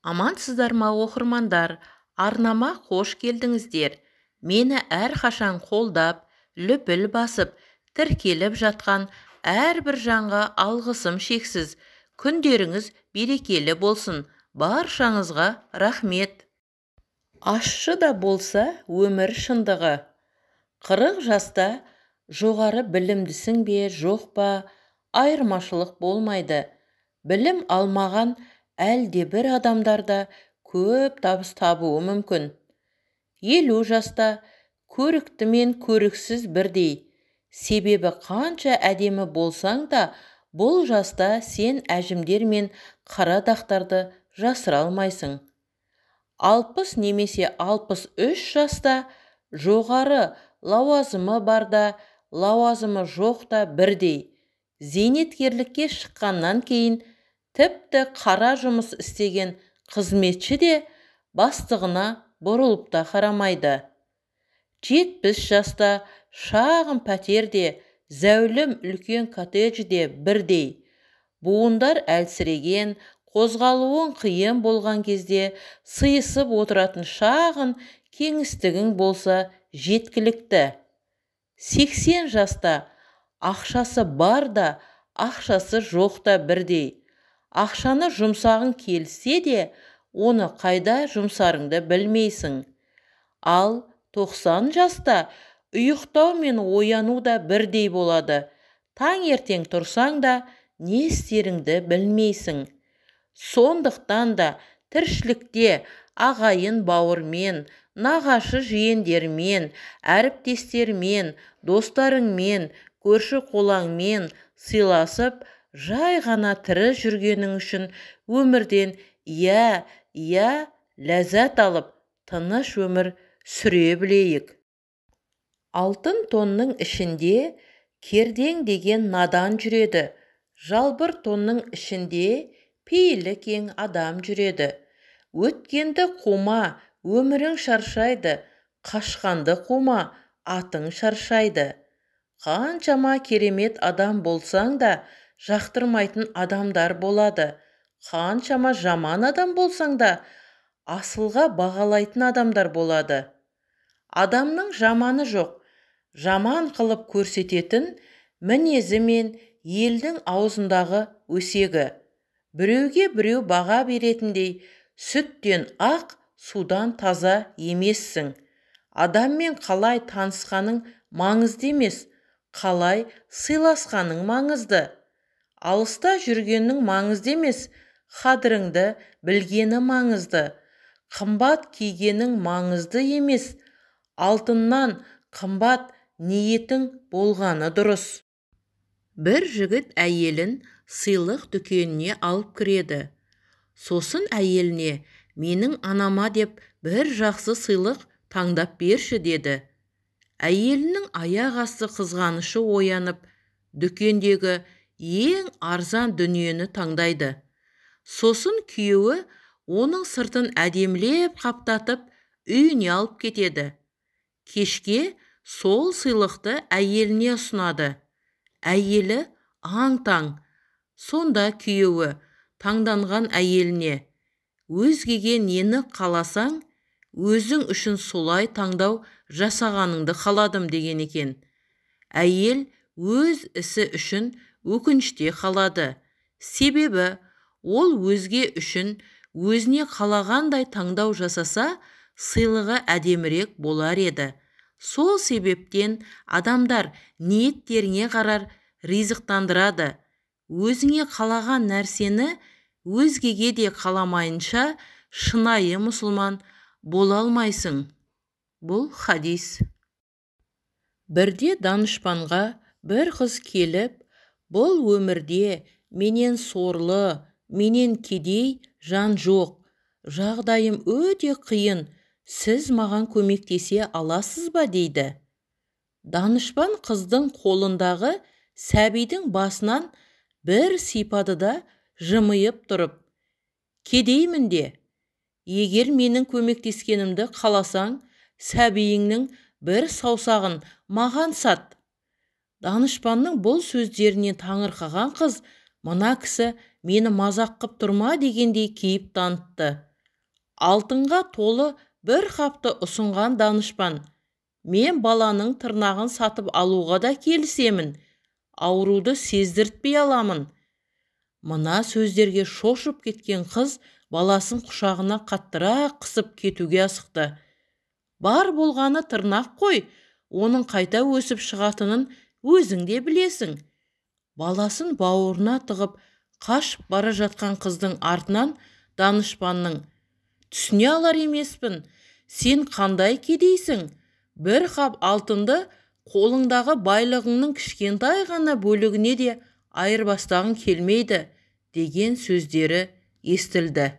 Амансыздар ма, оқырмандар? Арнама қош келдіңіздер. Мені әрқашан қолдап, лүпіл басып, тіркеліп жатқан әрбір жанға алғысым шексіз. Күндеріңіз берекелі болсын. Баршаңызға рахмет. Ащы да болса өмір шындығы. 40 жаста жоғары білімдісің бе, жоқ па, айырмашылық болмайды. Білім алмаған әлдебір адамдар да көп табыс табуы мүмкін. 50 жаста көрікті мен көріксіз бірдей. Себебі қанша әдемі болсаң да, бұл жаста сен әжімдер мен қара дақтарды жасыра алмайсың. 60 немесе 63 жаста жоғары лауазымы бар да, лауазымы жоқ та бірдей. Зейнеткерлікке шыққаннан кейін тіпті қара жұмыс істеген қызметші де бастығына бұрылып та қарамайды. 70 жаста шағын пәтерде, зәулім үлкен коттеджде бірдей. Буындар әлсіреген, қозғалуың қиын болған кезде сыйысып отыратын шағын кеңістігің болса жеткілікті. 80 жаста ақшасы бар да, ақшасы жоқ та бірдей. Ақшаны жұмсағың келсе де, оны қайда жұмсарыңды білмейсің. Ал 90 жаста ұйықтау мен ояну да бірдей болады. Таңертең тұрсаң да, не істеріңді білмейсің. Сондықтан да тіршілікте ағайын бауырмен, нағашы жиендермен, әріптестермен, достарыңмен, көрші-қолаңмен сыйласып, жай ғана тірі жүргенің үшін өмірден иә, иә ләззат алып, тыныш өмір сүре білейік. Алтын тонның ішінде кердең деген надан жүреді. Жалбыр тонның ішінде пейілі кең адам жүреді. Өткенді қума, өмірің шаршайды, қашқанды қума, атың шаршайды. Қаншама керемет адам болсаң да, жақтырмайтын адамдар болады. Қаншама жаман адам болсаң да, асылға бағалайтын адамдар болады. Адамның жаманы жоқ, жаман қылып көрсететін мінезі мен елдің аузындағы өсегі. Біреуге біреу баға беретіндей сүттен ақ, судан таза емессің. Адаммен қалай танысқаның маңызды емес, қалай сыйласқаның маңызды. Алыста жүргенің маңызды емес, қадіріңді білгені маңызды. Қымбат кигенің маңызды емес, алтыннан қымбат ниетің болғаны дұрыс. Бір жігіт әйелін сыйлық дүкеніне алып кіреді. Сосын әйеліне, менің анама деп бір жақсы сыйлық таңдап берші деді. Әйелінің аяқ асты қызғанышы оянып, дүкендегі ең арзан дүниені таңдайды. Сосын күйеуі оның сыртын әдемілеп қаптатып, үйіне алып кетеді. Кешке сол сыйлықты әйеліне ұсынады. Әйелі аң-таң. Сонда күйеуі таңданған әйеліне, өзгеге нені қаласаң, өзің үшін солай таңдау жасағаныңды қаладым деген екен. Әйел өз ісі үшін өкініште қалады. Себебі ол өзге үшін өзіне қалағандай таңдау жасаса, сыйлығы әдемірек болар еді. Сол себептен адамдар ниеттеріне қарар ризықтандырады. Өзіңе қалаған нәрсені өзгеге де қаламайынша шынайы мұсылман бола алмайсың. Бұл хадис. Бірде данышпанға бір қыз келіп, бұл өмірде менен сорлы, менен кедей жан жоқ, жағдайым өте қиын, сіз маған көмектесе аласыз ба дейді. Данышпан қыздың қолындағы сәбидің басынан бір сипады да жымиып тұрып, кедеймін де, егер менің көмектескенімді қаласаң, сәбиіңнің бір саусағын маған сат. Данышпанның бұл сөздерінен таңырқаған қыз, мына кісі мені мазақ қып тұр ма дегендей кейіп танытты. Алтынға толы бір қапты ұсынған данышпан: «Мен баланың тырнағын сатып алуға да келісемін, ауруды сездіртпей аламын». Мына сөздерге шошып кеткен қыз баласын құшағына қаттырақ қысып кетуге асықты. «Бар болғаны тырнақ қой, оның қайта өсіп шығатынын өзің де білесің». Баласын бауырына тығып қашып бара жатқан қыздың артынан данышпанның: «Түсіне алар емеспін, сен қандай кедейсің? Бір қап алтынды қолыңдағы байлығыңның кішкентай ғана бөлігіне де айырбастағың келмейді», деген сөздері естілді.